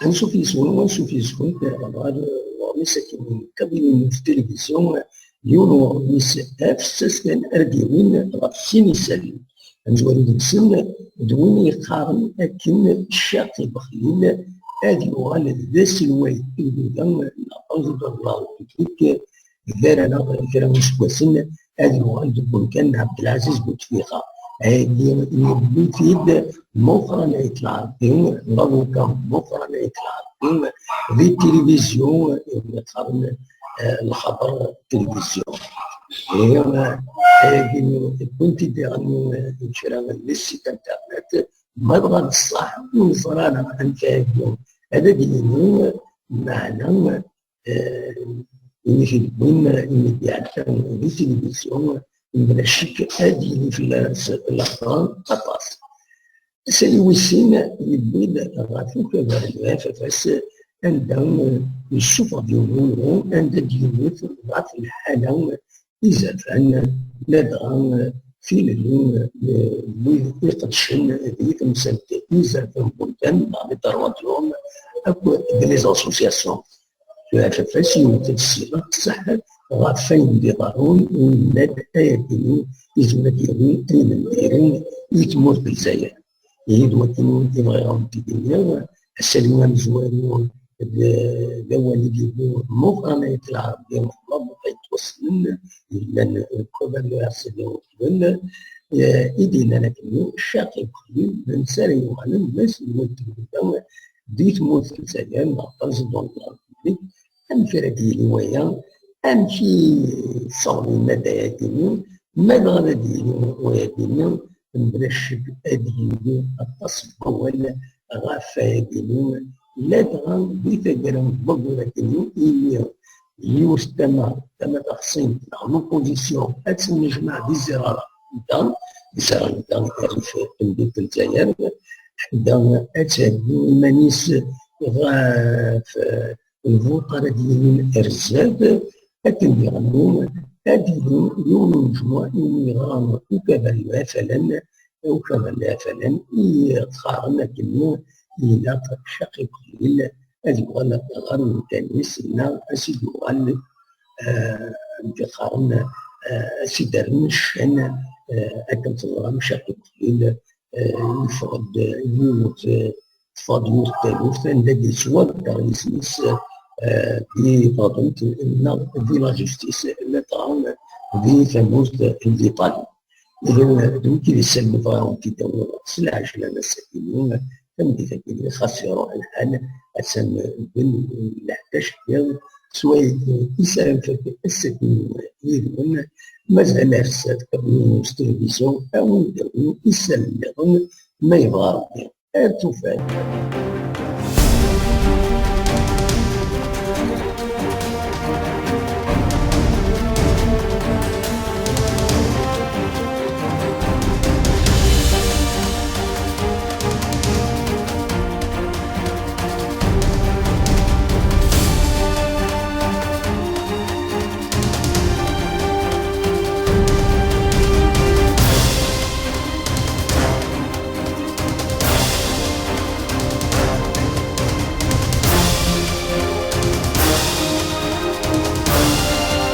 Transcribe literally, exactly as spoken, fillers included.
Ansuf yes-wen, ansuf yes-wen, ɣer uɣmis akken n kabine n tilivizyu, yiwen n uɣmis afessas kan ara d-yawin ɣef sin isallen. Amezwaru deg-sen d win yeqqaren akken Ccix Ibexlil ad yuɣal d aselway n tgudda neɣ président de la République, gar-aneɣ kra n yiseggasen ad yuɣal deg umkan n Ɛebdelɛaziz Buteflixa. Ayagi yewwi-t-id Muqran Ayt Lɛerbi, d avuka Muqran Ayt Lɛerbi, di tilivizyu, iwumi qqaren, eh, lxaber tilivizyu. Ihi, eh, ayagi wwin-t-id diɣen, eh, kra n les sites internet, ma dɣa d ṣṣeḥ ur neẓri ara amek ayagi ad d-yini, meɛna, eh, win i t-id-wwin imi d-iɛedda di tilivizyu, mebla ccek ad yili fell-as lexbar aṭas. Asalli wis sin yewwi-d ɣef ukabar n F F S, anda, eh, yessufeɣ-d yiwen n wunɣu anda d-yemmut ɣef lḥala izerfan, ladɣa tilelli n wid iqeddcen di temsalt izerfan n wemdan, neɣ les droits de l'homme, akked les associations. F F S yewwet-d ssiɣa ṣṣeḥ ɣef wayen d-iḍerrun, u yenna-d ayagi izmer ad yawi ayen n diri i tmurt n Lezzayer. Ihi d wakken i bɣiɣ ad wen-t-id-iniɣ, asalli amezwaru d, d awal i d-yewwi Muqran Ayt Lɛerbi, Mabuqa yettwassnen, yellan deg ukabar n U R C D uqbel, eh, i d-yennan akken Ccix Ibexlil d netta ara yuɣalen d aselway n tgudda di tmurt n Lezzayer, neɣ président de la République. Amek ara d-yili waya? Amek i tessawḍem yenna-d ayagi-nni? Ma dɣa ad d-yili wayagi-nni, mebla ccek ad d-yili aṭas n wawal ɣef wayagi-nni, ladɣa di taggara n wayyur-agi-nni, imi yiwet tama, tama taxṣimt neɣ l'opposition, ad tennejmaɛ di Zirara, da, di Zirara, da, rrif n temdint n Lezzayer, da ad theggi iman-is ɣef lvuṭ ara d-yinin ar zdat, akken diɣenni ad d-yili yiwen n umejmuɛ iwumi yeɣɣaren ukabar n Afalan, ukabar n Afalan i yeqqaren akken ilaq Ccix Ibexlil ad yuɣal ɣer umkan-is, neɣ ad s-id-yuɣal, eh, amek i qqaren, eh, ad s-id-rren ccan, eh, akken teẓram Ccix Ibexlil, eh, yeffeɣ-d yiwet, eh, teffeɣ-d yiwet n taluft anda d-yettwaḍegger yisem-is, eh, di teɣdemt neɣ di la justice, ladɣa di tamurt n l'Italie. Ihi d wigi d isallen bɣiɣ ad wen-t-id-awiɣ s lɛejlan ass-agi-nni, tameddit-agi-nni, xas iruḥ lḥal, atan d leḥdac n yiḍ, s wayagi i s ara nfak ass-agi yid-wen. Mazal ar s tqabel s tilivizyu, a wen-d-awin isallen nniḍen, ma yebɣa Rebbi. Ar tufat.